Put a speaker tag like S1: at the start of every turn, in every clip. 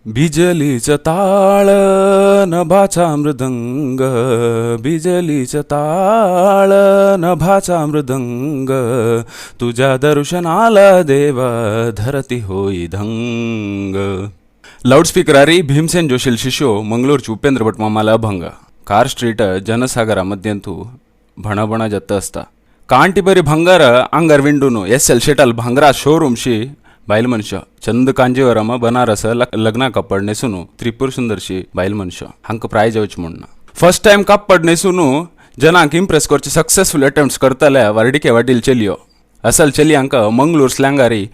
S1: बिजलीचा ताळ नभाचा मृदंग, बिजलीचा ताळ नभाचा मृदंग, तुझ्या दर्शनाला देवा धरती होई धंग. लाऊडस्पीकरारी भीमसेन जोशील शिष्यो मंगळूरची उपेंद्र भट मामाला अभंग. कार स्ट्रीट जनसागरा मध्यंतू भणभण जत्त असता. कांटी बरी भंगार आंगार विंडून एस एल शेटल भांगरा शोरूमशी बायल मनुष्य चंद कांजीवरम बनारस लग्ना कपड नेसून त्रिपुर सुंदरशी बायल मनुष्य हांका प्रायज येवचे म्हूण फर्स्ट टायम कापड नेसून जनांक इम्प्रेस करचे सक्सेसफुल अटेम्प्ट्स करतले वर्डिके वाडील चेलयो. असल चेलयांक मंगळूर स्लँगारी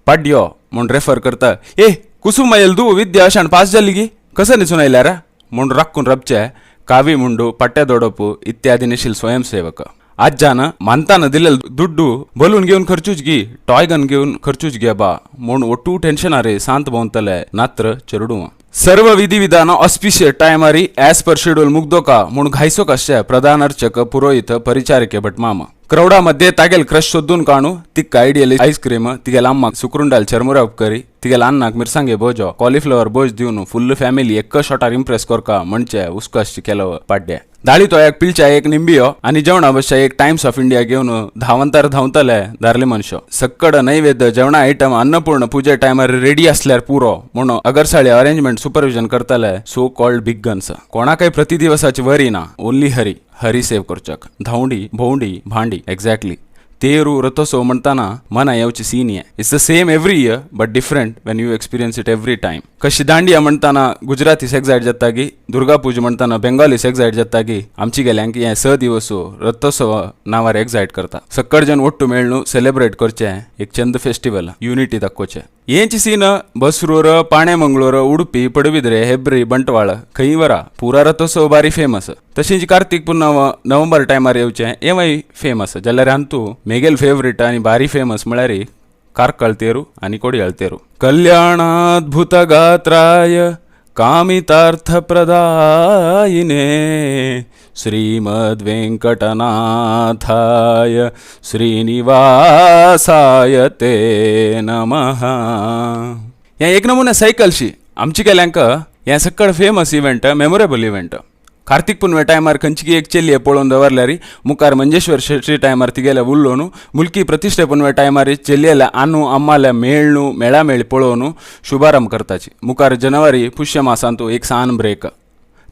S1: पाड्यो म्हूण रेफर करता. ए कुसुम दू विद्या अशान पास जाली गी कसं नेसून आयल्यार म्हूण राखून रबचे कावी मुंडू पट्टे दोडोपू इत्यादी नेशील स्वयंसेवक. आज्जान मानताना दिलेल दुड्डू बलून घेवन खर्चूच गी, टॉय गन घेवन खर्चूच गे बा म्हूण ಒಟ್ಟು ಟೆನ್ಷನ್ ಅರೆ ಶಾಂತ भोंवतले नात्र चेरडूं. सर्व विधी विधान ऑस्पिशियस टायमारी ॲज पर शेड्यूल मुग्दोका म्हूण घायसो कशे प्रधान अर्चक पुरोहित परिचारिके भटमाम. क्रौडामध्ये तागेल क्रश शोधून काणू तिक्का आयडियल आईस्क्रीम, तिगेल अम्माक सुक्रुंडाल चरमुरा उपकरी, तिगेल अन्नाक मिरसांगे भोजो कॉलिफ्लॉवर भोज दिवन फुल्ल फॅमिली एक शॉटार इम्प्रेस करका म्हणचे उस्काशी केलो पाड्ये. दाळी तोयाक पिलच्या एक निंबियो आणि जेवणा बसच्या एक टाइम्स ऑफ इंडिया घेवन धांवंतार धांवतले धारले मनशो. सक्कड नैवेद्य जेवणा आयटम अन्नपूर्ण पूजे टायमार रेडी असल्यार पुरो म्हणून अगरसाळे अरेंजमेंट सुपरविजन करतले सो कॉल्ड बिग गन्स. कोणाकय प्रति दिवसाची वरी ना, ओनली हरी हरी सेव करचक धावंडी भोंवडी भांडी. एक्झॅक्टली तेरू रथोत्सव म्हणताना मना येवची scene. It's the same every year but different when you experience it every time. कशी दांडिया म्हणताना गुजरातीस एक्झायट जातागी, दुर्गा पूजा म्हणताना बेंगालीस एक्झायट जातागी, आमची गेल्यांक हे स दिवस रथोत्सव नावार एक्झायट करता. सक्कड जन ಒಟ್ಟು मेळनु सेलिब्रेट करचे एक चंद फेस्टिवल युनिटी दाखोवचे. हेंची सीन बसरूर, पाणेमंगळूर, उडुपी, पडबिद्रे, हेब्री, बंटवाळ खंय वरा पुरा रथोत्सव बारी फेमस. तशीच कार्तिक पुन्नव नोव्हेंबर टायमार येवचें हेंवय फेमस. जाल्यार हांतू मेगेल फेवरेट आनी बारी फेमस म्हळ्यार कार्कळ तेरू आनी कोडियाळ तेरू. कल्याणाद्भुत गात्राय कामितार्थ प्रदायिने श्रीमद् वेंकटनाथाय श्रीनिवासाय ते नमः. हें एक नमुने सायकलशी आमची गेल्यांक हें सक्कड फेमस इव्हेंट, मेमोरेबल इव्हेंट. कार्तिक पुनवे टायमार खंयची एक चेली पळोवन दवरल्यार मुखार मंजेश्वर षष्ठी टायमार तिगेले उल्लोवन, मुलकी प्रतिश्ठे पुनवे टायमार चेलयेले आनू अम्माले मेळणू मेळामेळ पळोवन शुभारंभ करताची. मुखार जनवरी पुष्य मासांतू एक सान ब्रेक.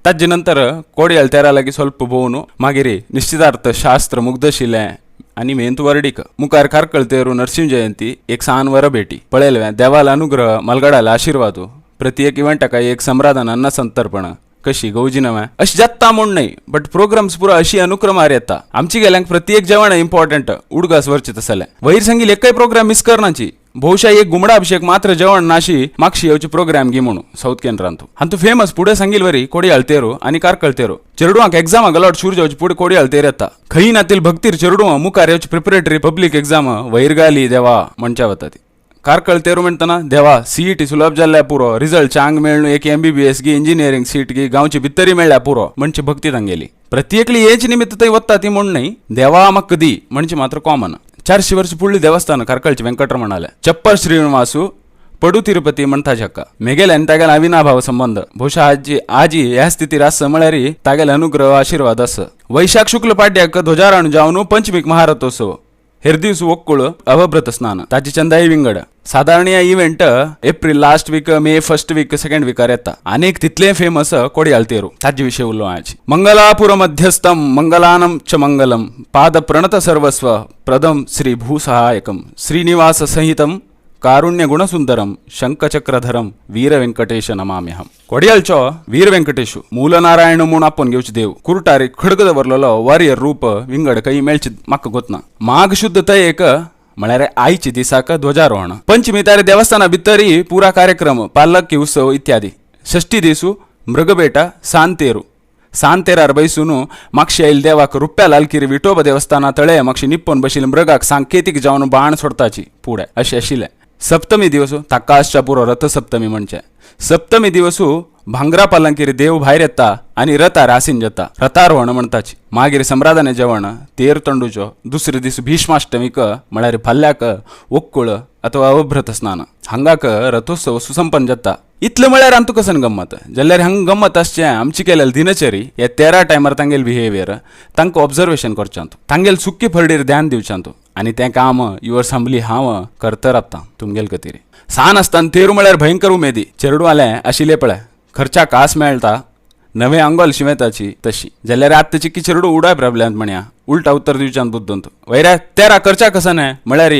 S1: ताजे नंतर कोडियाल तेरा लागीं ಸ್ವಲ್ಪ भोंवन मागीर निश्चितार्थ शास्त्र मुग्धशिलें आनी मेंतू वर्डीक. मुखार कार्कळ तेरू, नरसिंह जयंती, एक सान वर भेटी पळयलें देवाला अनुग्रह, मलगडाला आशीर्वाद. प्रति एक इव्हेंटाका एक सम्रादान अन्न संतर्पण कशी गौजी नव्या अशी जाता म्हूण न्हय, बट प्रोग्राम्स पुरा अशी अनुक्रमार येता. आमची गेल्यांक प्रत्येक जेवण इम्पॉर्टंट उडगास वरचे तसले वैर सांगील एकय प्रोग्राम मिस करनाची. बहुशा एक गुमडाभिषेक मात्र जेवण नाशी मागशी येवचे प्रोग्राम गी म्हणू साऊथ केंद्रांतू. हांतू फेमस पुढे सांगील वरी कोडियाळ तेरू आणि कार्कळ तेरू. चेरडुवांक एक्झाम गलाट सुरू जावची पुढे कोडियाळ तेर येता. खंय नातील भक्तीर चेरडुवां मुखार येवची प्रिपरेटरी पब्लीक एक्झाम वैरगाली देवा म्हणच्या वता ती. कार्कळ तेरू म्हणतना देवा सीईटी सुलभ जाल्ल्या पुरो, रिझल्ट चांग मेळ्ळू, एक एमबीबीएस गी इंजिनिअरिंग सीट गी गांवची भित्तरी मेळ्ळ्या पुरो म्हणची भक्ती तांगेली. प्रत्येकली हेच निमित्त थंय वता ती म्हूण न्हय, देवा म्हाका दी म्हणजे मात्र कॉमन. 400 वर्ष पुडली देवस्थान कार्कळचे व्यंकटरमणाले चप्पर श्रीनिवासू पडू तिरुपती म्हणता झक्का. मेगेले आनी तागेले अविनाभाव संबंध. ಬಹುಶಃ आजी आजी ह्या स्थितीर आसा म्हळ्यार तागेले अनुग्रह आशीर्वाद आसा. वैशाख शुक्ल पाड्याक ध्वजारोहण जावन पंचमीक महारथोत्सव. हेर दीस ಒಕ್ಕುಳು ಅವಭೃತ ಸ್ನಾನ ताची चंदाई विंगड. साधारण या event April last week, May first week, second वीकार येता. अनेक तितले फेमस कोडियाळ तेरू, ताजे विषय उलो आजी. मंगलापुर मध्यस्थम मंगलानम च मंगलम पाद प्रणत सर्वस्व प्रदम श्री भूसहायकम श्रीनिवास सहितम कारुण्य गुणसुंदरम शंखचक्रधरम वीर व्यंकटेश नमाम्यहम. कोडियाळचो वीर व्यंकटेशु मूलनारायण म्हूण आपोवन घेवचे देव. कुरटारी खडग दवरलेलो वॉरियर रूप विंगड खंय मेळचे म्हाका गोतना. माघ शुद्ध तयेक म्हळ्यार आयची दिसाक ध्वजारोहण. पंचमी तारी देवस्थाना भितरी पुरा कार्यक्रम, पालकी उत्सव इत्यादी. षष्ठी दिसू मृगबेट सांतेरू. सांतेरार बैसून मागशी आयल देवाक रुप्या लालकिरी विठोबा देवस्थाना तळे मागशी निप्पोन बशील मृगाक सांकेतीक जावन बाण सोडताची पुढे अशें आशिल्लें. सप्तमी दिवस ताका आसच्या पुरो रथसप्तमी म्हणचे. सप्तमी दिवसू भांगरा पालंकीर देव भायर येता आनी रथार आसीन जाता, रथारोहण म्हणताची. मागीर सम्रादाने जेवण, तेर तंडूचो. दुसरे दीस भीष्माष्टमीक म्हळ्यार फाल्याक ओक्कुळ अथवा अवभ्रत स्नान. हांगाक रथोत्सव सुसंपन्न जाता. इतले म्हळ्यार आमकां कसन गम्मत जाल्यार हांगा गम्मत आसचें आमची केलेले दिनचरी हे 13 टायमार तांगेल बिहेवियर तांकां ऑब्जर्वेशन करच्यांत, तांगेल सुक्की फरडीर ध्यान दिवच्यांत आनी तें काम युवर्स हंबली हांव करत रावता तुमगेल खातीर. सान आसतना तेरू म्हळ्यार भयंकर उमेदी. चेरडूवालें आशिल्लें पळय खर्चा कास मेळटा, नवें आंगोल शिवेताची तशी. जाल्यार आतां चिक्की चेरडू उडाय प्रबल्यांत म्हणया, उलटा उत्तर दिवच्यान बुद्दंत. वयऱ्या तेरा खर्चा कसा न्हय म्हळ्यार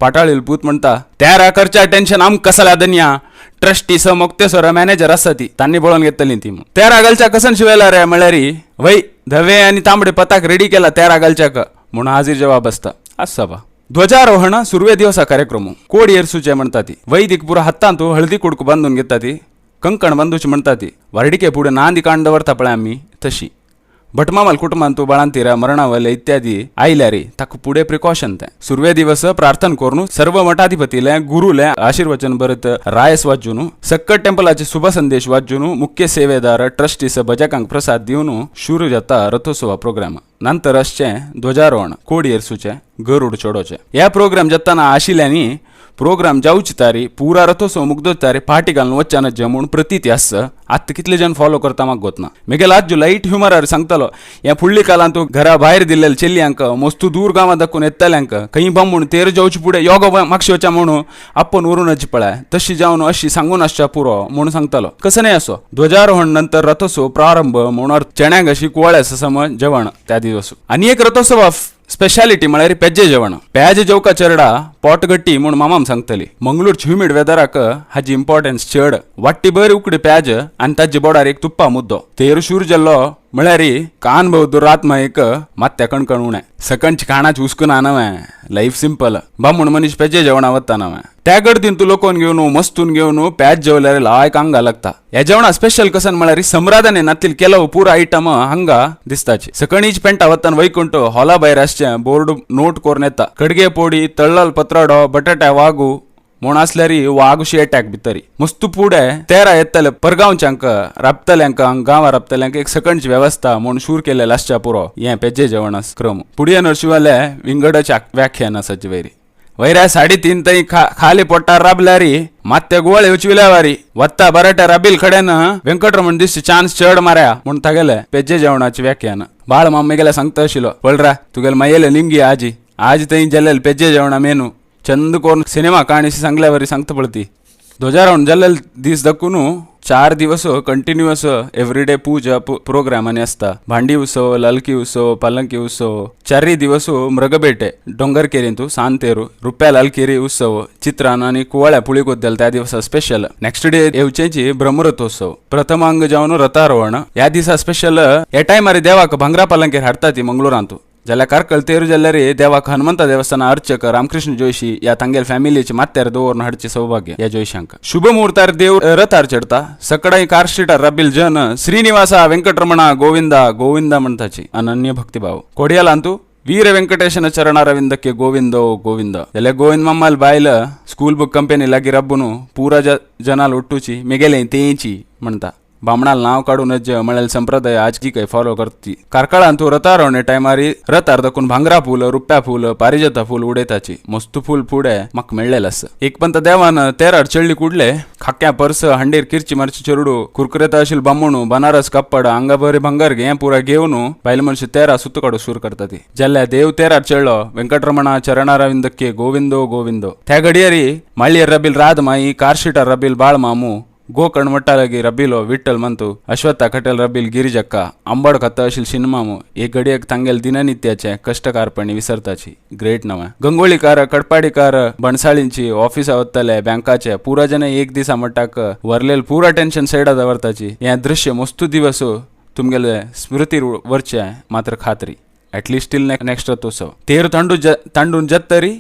S1: पाटाळील पूत म्हणटा तेरा खर्चा टेन्शन आमकां कसल्या दनया, ट्रस्टी स मोक्तेसर मॅनेजर आसा ती तांणी पळोवन घेतली ती. तेरा घालच्या कसन शिवेला रे म्हळ्यार वय धवे आनी तांबडे पताक रेडी केला तेरा घालच्याक म्हणून हाजीर जवाब आसता. आसा बा. ध्वजारोहण सुरवे दिवसा कार्यक्रम कोड एरसूचे म्हणटा ती. वैदिक पुरा हातांत हळदी कुडकू बांदून घेता ती, कंकण बांदूची म्हणटा ती. वार्डिके पुढे नांदी कांड दवरता पळय आमी तशी. भटमामाल कुटुंबांतू बाळांतीरा मरणावले इत्यादी आयल्यारी ताका पुढे प्रिकॉशन तें. सुरवे दिवस प्रार्थना करून सर्व मठाधिपतीले गुरुले आशीर्वचन बरत रायस वाजून सक्कट टेम्पलाचे शुभ संदेश वाजून मुख्य सेवेदार ट्रस्टीस भजकांक प्रसाद दिवन सुरू जाता रथोत्सव प्रोग्राम. नंतर असचें ध्वजारोहण, कोडी एरसूचे, गरुड चडोचे. ह्या प्रोग्राम जाताना आशिल्ल्यांनी प्रोग्राम जावची तारी पुरा रथोत्सव मुग्दो तारी पार्टी घालून वच्चान म्हूण प्रतीती आसा. आतां कितले जण फॉलो करता म्हाका गोतना. मेगेल आजू लायट ह्युमरार सांगतालो ह्या फुडली कालांत तूं घरा भायर दिल्लेले चेल्यांक मस्तू दूर गांवां दाखोवन येतल्यांक खंय बाम म्हूण तेर जावचे फुडें योगो मागशी वचा म्हणून आपूण उरून पळय तशी जावन अशी सांगून आसच्या पुरो म्हणून सांगतालो. कसं नाही असो ध्वजारोहण नंतर रथोत्सव प्रारंभ म्हणून चण्याक अशी कुवाळे समज जेवण त्या दिवस. आनी एक रथोत्सव स्पेशालिटी म्हळ्यार पेज्जे जेवण. पेज जेवका चेरडा पोट गट्टी म्हूण मामाम सांगतली. मंगळूरची ह्युमिड वेदराक हाजी इम्पॉर्टन्स चड. वाट्टी बरी उकडी प्याज आनी ताजे बोडार एक तुप्पा मुद्दो तेर शूर जाल्लो म्हळ्यार कान बौद्ध रात एक मात्या कणकण उणें. सकणची काणाची उस्कुना नवें लायफ सिंपल बामूण मनीस पेजे जेवणा वता नवें. त्या गर्दीन तूं लोकोन घेवन मस्तून घेवन प्याज जेवल्यार लायक आंगा लागता. ह्या जेवणा स्पेशल कसन म्हळ्यार सम्रादाने नातील केलो पुरा आयटम हांगा दिसताची. सकणीच पेंटा वतान वैकुंठ हॉला भायर आसचें बोर्ड नोट करून येता. कडगे पोडी, तळ्ळल पत्राडो, बटाट्या वागू म्हूण आसल्यार वागशी अटॅक भितरी मस्तू पुढे तेरा येतले परगांवच्यांक राबतल्यांक गांवा राबतल्यांक एक सकणची वेवस्था म्हूण शूर केलेलं आसच्या पुरो हें पेजे जेवण क्रम. पुडिया नरशिवाले विंगडाचे व्याख्यान आसाची वैरी वैऱ्या 3:30 थंय खाली पोट्टार राबल्यारी मात्या गुवाळे उचविल्यावारी वत्ता बराट्या राबील कडेन व्यंकटरमण दिस चान्स चड मार्या म्हूण तागेले पेजे जेवणाचे व्याख्यान. बाळ माम्मी गेल्या सांगता आशिल्लो पळरा तुगेले मायेले लिंगी आजी आज थंय जाल्ले पेजे जेवणा मेनू चंद कोण सिनेमा काणीशी सांगल्यावरी सांगता पळती. ध्वजारोहण जाल्ले दीस दाखून 4 दिवस कंटिन्युअस एव्हरीडे पूजा प्रोग्राम आनी आसता. भांडी उत्सव, लालकी उत्सव, पालंकी उत्सव. 4 दिवस मृगबेटे डोंगरकेरींतू सांतेरू रुप्या लालकेरी उत्सव चित्रान आनी कुवाळ्या पुळी कोद्देल त्या दिवसा स्पेशल. नेक्स्ट डे येवचेची ब्रह्मरथोत्सव प्रथमांग जावन रथारोहण ह्या दिसा स्पेशल. ह्या टायमार देवाक भांगरा पालंकेर हाडटा ती मंगळुरांतू. जाल्यार कार्कल तेरू जाल्यार देवाक हनुमंता देवस्थान अर्चक रामकृष्ण जोशी या तांगेल फॅमिलीचे माथ्यार दवरून हाडचे सौभाग्य या जोशांक. शुभ मुहूर्तार देव रथार चडता. सकाळी कार स्ट्रीटार रबील जन श्रीनिवासा वेंकटरमणा गोविंदा गोविंदा म्हणताची अनन्य भक्तिभाव. कोडियालांतू वीर वेंकटेशನ चರಣारविंदಕ್ಕೆ ಗೋವಿಂದೋ ಗೋವಿಂದ. जाल्यार गोविंद मामाल बायल स्कूल बुक कंपनी लागीं रब्बून पुरा जनाल उट्टूची मेगेले तेंची म्हणटा. बामणाल नाव काडूनच म्हळ्यार संप्रदाय आज जी काही फॉलो करती. कार्कळांतू रथारोहणे टायमारी रथार दाखून भांगरा फूल, रुप्या फूल, पारिजाता फूल उडयताची मस्त फूल फुडें म्हाका मेळ्ळेलें आसा. एक पंत देवान तेरार चेडली कुडले खाक्या पर्स हांडीर किरची मारची चेरडू कुरकुरेता अशील बामणू बनारस कप्पड आंगा बरे भांगर हें पुरा घेवन बायल मनशी तेरा सुत्त काडू सुरू करता ती. जाल्यार देव तेरार चेडलो वेंकटरमणा चरणारविंदಕ್ಕೆ ಗೋವಿಂದೋ ಗೋವಿಂದೋ. त्या घडियारी माळयेर रबील राध माई, कारशीटार रबील बाळ मामू, गोकर्ण मट्टालागी रबीलो विठ्ठल मंतू, अश्वत्था कटेल रबील गिरिजक्का, आंबड खत्ता अशील शिनमामू एक घडयेक तांगेल दिननित्याचे कश्टकारपणी विसरताची ग्रेट नव्या. गंगोळीकार, कडपाडीकार, बणसाळींची ऑफिसा वतले बँकाचे पुरा जन एक दिसा मट्टाक वरलेल पुरा टेन्शन सायडा दवरताची. हें दृश्य मस्तू दिवस तुमगेले स्मृती वरचे मात्र खात्री ॲटलिस्ट टील नेक्स्ट रथोत्सव. तेर तांडू तांडून जत्तरी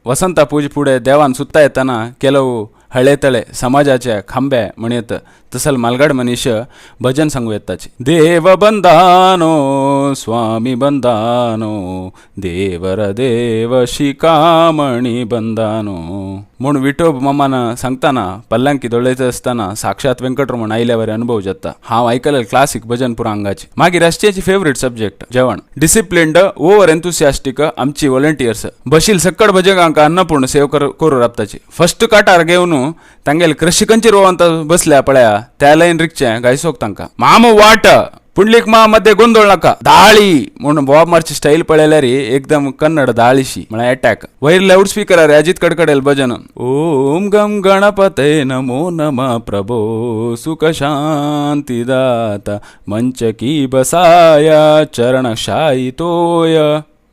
S1: वसंता पूज पुढे देवान सुत्ता येताना ಕೆಲವು हळे तळे समाजाचे खांबे म्हणयत तसल मालगाड मनीष भजन सांगू येताची. देव बंदानो स्वामी बंदानो देवर देव शिकामणी बंदानो म्हूण विठोब मामान सांगताना पल्लांकी दोळयता आसतना साक्षात वेंकटरमण आयल्यावर अनुभव जाता. हांव आयकलें क्लासिक भजन पुरा आंगाची. मागीर आसचेची फेवरेट सब्जेक्ट जेवण. डिसिप्लिन्ड ओवर एन्थुसियास्टीक आमची व्हॉलंटियर्स बशील सक्कड भजकांक अन्नपूर्ण सेव करू राबताची. फर्स्ट काटार घेवन तांगेले कृषी खंची रोवंत बसल्या पळया त्या लायन रिकचें गायसोक तांकां माम वाट पुंडलीक मा मध्ये गोंदळ नाका दाळी म्हणून बॉब मारची स्टाईल पळयल्यार एकदम कन्नड दाळीशी म्हळ्यार अटॅक. वयर लाऊड स्पीकरार अजित कडकडेल भजन ओम गम गणपते नमो नमः प्रभो सुख शांती दाता मंचकी बसाया चरण शाई तोय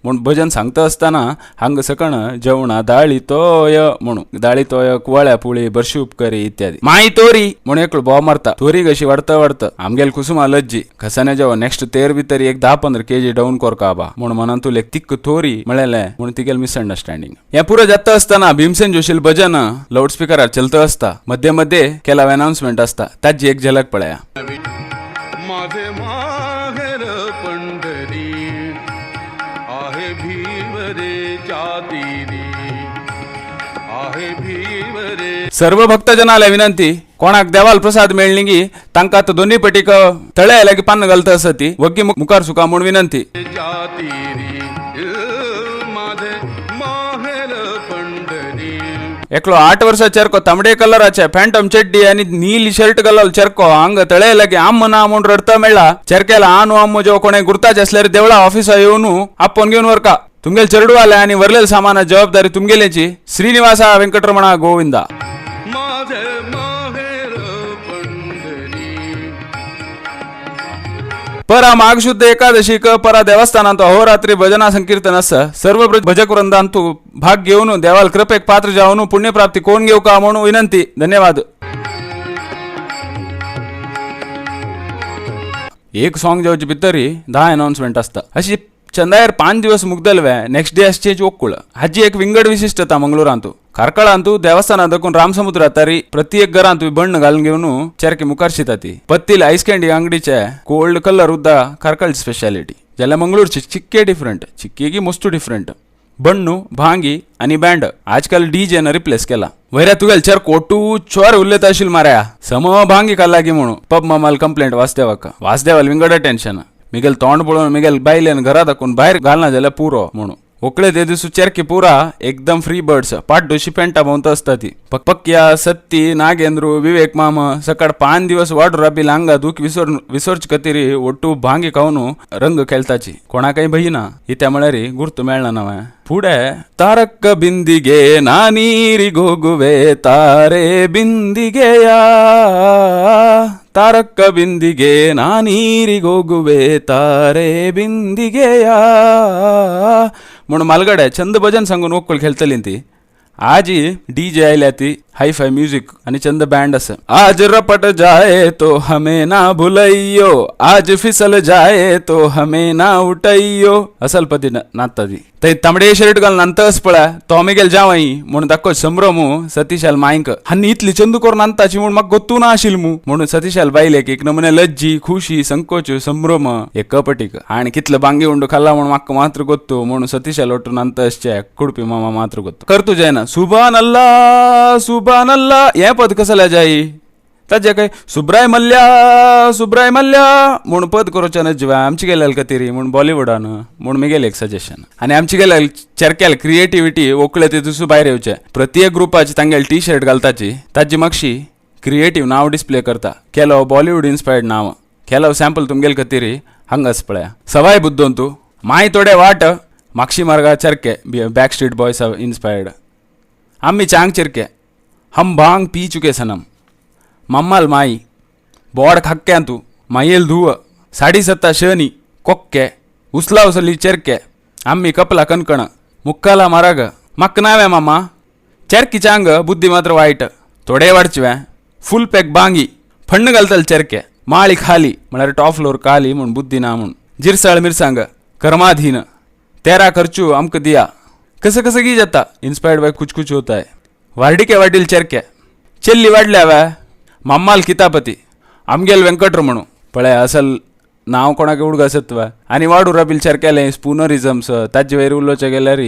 S1: म्हूण भजन सांगता आसतना हांगा सकण जेवणा दाळी तोय म्हणून दाळी तोय कुवाळ्या पुळी बरशी उपकरी इत्यादी. माई तोरी म्हणून एकलो बोव मारता तोरी कशी वाडता वाडता आमगेल कुसुमा लज्जी खसाने जेव नेक्स्ट तेर भितर एक 10-15 kg down कोरका बा म्हणून मनान तुले एक तिक्क तोरी म्हळेलें म्हणून तिगेल मिसअंडरस्टँडिंग. हें पुरो जाता आसतना भीमसेन जोशील भजन लाऊड स्पिकरार चलता आसता. मध्ये मध्ये केलाव अनाउन्समेंट आसता ताजी एक झलक पळया.
S2: माझे माहेर पंढरी आहे भीवरेच्या तीरी आहे भीवरे.
S1: सर्व भक्तजनाला विनंती, कोणाक देवाल प्रसाद मेळ्ळी तांकां आतां दोन्ही पटीक तळे लागीं पान्न घालता आसती वग्गी मुखार सुका म्हूण विनंती.
S2: च्या तीरी माझे माहेर पंढरी.
S1: एकलो 8 वर्सां चेरको तांबडे कलराचे फॅन्टम चड्डी आनी नीली शर्ट घालल चेरको हांगा तळे लागीं आम्म ना म्हूण रडता मेळ्ळा. चेरकेला आनु आम्म जो कोणे गुर्ताचे आसल्यार देवळा ऑफिसा येवन आपोवन घेवन व्हरका. तुमगेल चेरडू आले आनी वरलेल सामाना जबाबदारी तुमगेलेची. श्रीनिवासा वेंकटरमणा गोविंदा.
S2: माझे माहेर पंढरी.
S1: परा माघशुद्ध एकादशीक परा देवस्थानांत अहोरात्री भजना संकीर्तन आसा. सर्व भजक वृंदांतू भाग घेवन देवाल कृपेक पात्र जावन पुण्यप्राप्ती कोण घेवका का म्हणून विनंती. धन्यवाद. एक सॉंग जावचे भितरी 10 अनाउन्समेंट आसता. अशी चंदायर 5 दिवस मुगदलवे नेक्स्ट डे आसचेच ओक्कुळ. हाजी एक विंगड विशिष्टता मंगळूरांतू कार्कळांतू देवस्थानांत दाखून रामसमुद्रा तरी प्रत्येक घरांतू बण्ण घालून घेवन चेरके मुखार शिताती. पत्तील आयस कँडी अंगडीचे कोल्ड कलर उद्दा कार्कळची स्पेशालिटी. जाल्यार मंगळूरची चिक्के डिफरंट, चिक्केगी मोस्ट डिफरंट. बण्णू भांगी आनी बँड आजकाल डीजे न रिप्लेस केला. वयऱ्या तुगेल चेर कोटू चोर उल्लेता आशिल माऱ्या सम भांगी खाल्लागी म्हणून पब मामाल कंप्लेंट वासदेवाक. वासदेवाल विंगड टेन्शन मिगेल तोंड पळोवन मिगेल बायलेन घरा दाखून भायर घालना जाल्यार पुरो म्हणून. ओकळे ते दिसू चेरकी पुरा एकदम फ्री बर्ड्स पाट डोशी पेंटा भोंवता आसता ती. पक्या सत्ती नागेंद्रू विवेक मामा सकाळ 5 दिवस वाडू राबील हांगा दूख विसोरचे खातीर ಒಟ್ಟು भांगी खावन रंग खेळताची. कोणाकय भंय ना इत्या म्हळ्यार गुर्त मेळना नवें. फुडें तारक्क बिंदिगे नानीरिगोगुवे तारे बिंदिगेया तारक्क बिंदिगे नानीरिगोगुवे तारे बिंदिगेया म्हूण मालगडे चंद भजन सांगून ओक्कळ खेळटली ती. आजी डीजे आयल्या ती हाय फाय म्युझिक आणि चंद बँड आसा. आज रपट जाए तो हमें ना भुलैयो आज फिसल जाए तो हमें ना उठैयो असल पती नाचता ती. थंय तांबडे शर्ट घालून नांतस पळय तो मिगेल जावई म्हणून दाखो संभ्रमू सतीशाल मायंक हांनी इतली चंदू करून नांताची म्हूण म्हाका गोत्तू ना आशिल मू म्हणून सतीशाल बायलेक एक नमुने लज्जी खुशी संकोच संभ्रम एक कपटीक आणि कितलं बांगी उंडू खाल्ला म्हणून म्हाका मात्र गोत्तू म्हणून सतीशाल ओटून नांतसचे कुडपी मामा मात्र गोत्तू करतू जायना. सुभान अल्ला सुभान अल्ला हें पद कसलें जाई ताजे काय सुब्राय मल्ल्या सुब्राय मल्ल्या म्हूण पद करोचें नजवा आमची गेल्याल खातीर म्हूण बॉलिवूडान म्हूण मिगेले एक सजेशन. आनी आमची गेल्याल चेरक्याल क्रिएटिविटी ओकळे ते दुसू भायर येवचे. प्रत्येक ग्रुपाची तांगेले टी शर्ट घालताची ताजी मागशी क्रिएटीव नांव डिस्प्ले करता. केलो बॉलिवूड इन्स्पायर्ड नांव केलो सॅम्पल तुमगेले खातीर हांगाच पळया. सवाय बुद्दोन तूं माय थोडे वाट मागशी मार्गा चरके बॅक स्ट्रीट बॉयस इन्स्पायर्ड. आमी चांग चिरके हम भांग पी चुके सनम मम्माल माई बोड खक्क्यां तूं मायेल धुव साडी सत्ता शनी कोक्के उसला उसली चेरके आम्ही कपला कणकण मुक्काला मराग मक्क नावे मामा चेरकी चांग बुद्धी मात्र वाईट थोडे वाडचवे फुल पॅक बांगी फण्ण घालतल चेरके माळी खाली म्हळ्यार टॉप फ्लोर खाली म्हूण बुद्धी ना म्हूण जिरसाळ मिरसांग कर्माधीन तेरा खर्चू आमकां दिया कसं कसं गी जाता इन्स्पायर्ड बाय कुछ कुछ होता है. वार्डिके वाडील चेरके चेल्ली वाडल्या वे मम्माल कितापती आमगेल वेंकटरमणू पळय असल नांव कोणाक उडगासत वा आनी वाडू राबील चेरकेले स्पुनरिजम्स ताजे वयर उलोवचें गेल्यार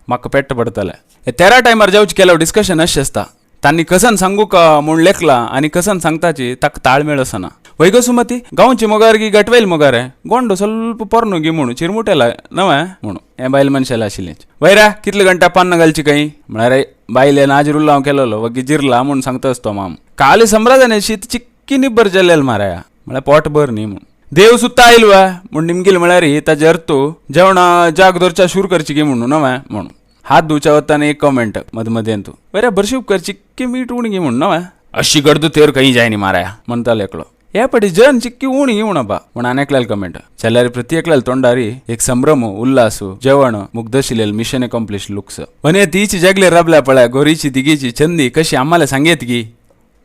S1: म्हाका पेट्ट पडटलें. हे तेरा टायमार जेवचे केल्यार डिस्कशन अशें आसता, तांणी कसन सांगू का म्हूण लेखला आनी कसन सांगताची ताका ताळमेळ आसना. वय गो सुमती, गांवची मोगार गी गटवेल मोगार गोंडो ಸ್ವಲ್ಪ पोरणो गी म्हणून चिरमुटेला नवे म्हणून हें बायल मनशाला आशिल्लें. वयरा कितले घंटा पान्न घालची काही म्हळ्यार बायले नाजिरुल्ला हांव केलेलो वगी जिरला म्हूण सांगतास तो माम. काली सम्राजाने शीत चिक्की निब्बर जेलेल माराया म्हळ्यार पोट भर न्ही म्हूण. देव सुद्दां आयल वा म्हूण निमगील म्हळ्यार ताजे अर्थ जेवणा जाग दवरच्या शूर करची गी म्हणून नवे म्हणून. हात धुवच्या वताना एक कमेंट मदमदेंतू, बरे बरशीव कर चिक्की मीठ उणी गी म्हूण नवे अशी गर्द तेर खंय जाय न्ही माराया म्हणटालो एकलो. हे पटी जन चिक्की उणी म्हण बा म्हण आनी कमेंट. जाल्यार प्रति एकल्याल तोंडारी एक संभ्रम उल्हास जेवण मुग्धशिलेल मिशन अकॉम्प्लिश लुक्स. वने तीची जगले रबल्या पळ्या गोरीची तिगीची चंदी कशी आम्हाला सांगेत गी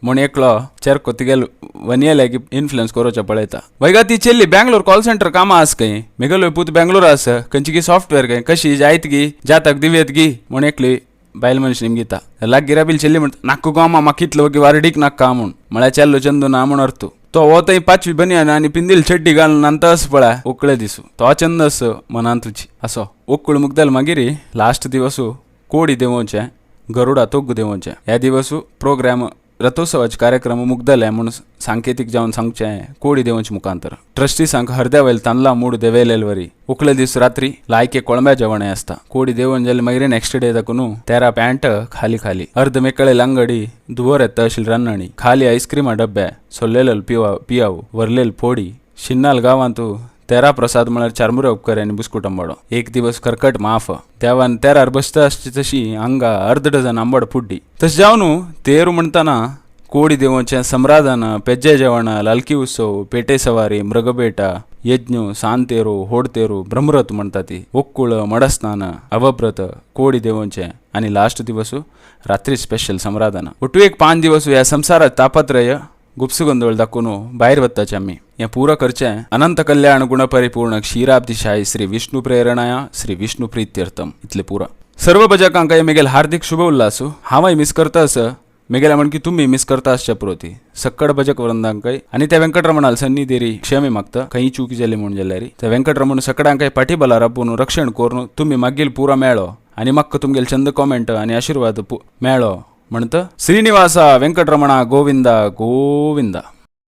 S1: म्हूण एकलो चेरको तिगेल वनियेले की इन्फ्लुएन्स करोच्या पळयता. वैगा ती चेल्ली बँगलोर कॉल सेंटर कामां आस खंय, मेगेलो पूत बँगलोर आस खंयची गी सॉफ्टवेअर खंय कशी जायत गी जातक दिवेत गी म्हूण एकली बायल मनीस निमगिता. लागीं राबिल चेल्ली म्हणटा नाक्क गो आमा म्हाका कितलो वगी वारडीक नाक्का म्हूण म्हळ्यार चेल्लो चंदू ना म्हूण अर्थ. तो हो थंय पांचवी बनियान आनी पिंदील चड्डी घालून आनी पळय उकळे दिसू तो चंद आस मनान तुजी असो उकळ मुगदल. मागीर लास्ट दिवसू कोडी देवोचें गरुडा तोग्गु देवोचें. ह्या दिवसू प्रोग्राम रथोत्सवाचे कार्यक्रम मुगदले म्हूण सांकेतीक जावन सांगचें कोडी देवोचे मुखांतर. ट्रस्टीसांक हरद्या वयल तांदळां मूड देवेलेल वरी. उकळे दीस रात्री लायके कोळंब्या जेवण आसता. कोडी देवून जालें मागीर नेक्स्ट डे दाखून तेरा पॅन्ट खाली खाली अर्द मेकळे लंगडी धुंवर येता अशी रन्नणी खाली आयस्क्रिमा डब्बे सोल्लेल पिवा पियाव वरलेल फोडी शिन्नाल गांवांतू तेरा प्रसाद म्हळ्यार चारमुरे उपकर आनी बिस्कूट आंबाडो. एक दिवस खरकट माफ देवान तेरार बसता आसची तशी हांगा अर्द डझन आंबाडो पुड्डी. तशें जावन तेरू म्हणटना कोडी देवोचें सम्रादान पेज्जे जेवण लालकी उत्सव पेटे सवारी मृगबेटा यज्ञ सांतेरू होडतेरू ब्रह्मरथ म्हणटा ती ओक्कुळ मडस्नान अवब्रत कोडी देवोचें आनी लास्ट दिवस रात्री स्पेशल सम्रादान. ಒಟ್ಟು एक 5 दिवस ह्या संसारात तापत्रय गुप्सगोंदळ दाखोवन भायर वताचे आमी. हें पुरो करचें अनंत कल्याण गुणपरिपूर्ण क्षीराब्दिशाही श्री विष्णू प्रेरणाया श्री विष्णू प्रीत्यर्थम इतलें पुरो. सर्व भजकांक मेगेल हार्दिक शुभ उल्हास. हांवय मिस करता आस मेगेल्या म्हण की तुमी मिस करता आसच्या पुरोती सक्कड भजक वृंदांकय आनी त्या वेंकटरमणाल सन्निधेरी क्षमे मागता खंय चूक जाली म्हूण जाल्यार त्या वेंकटरमण सकडांकय पाठीबला राबून रक्षण करून तुमी मागील पुरो मेळो आनी म्हाका तुमगेल चंद कॉमेंट आनी आशिर्वाद मेळो म्हणत श्रीनिवासा वेंकटरमणा गोविंदा गोविंदा.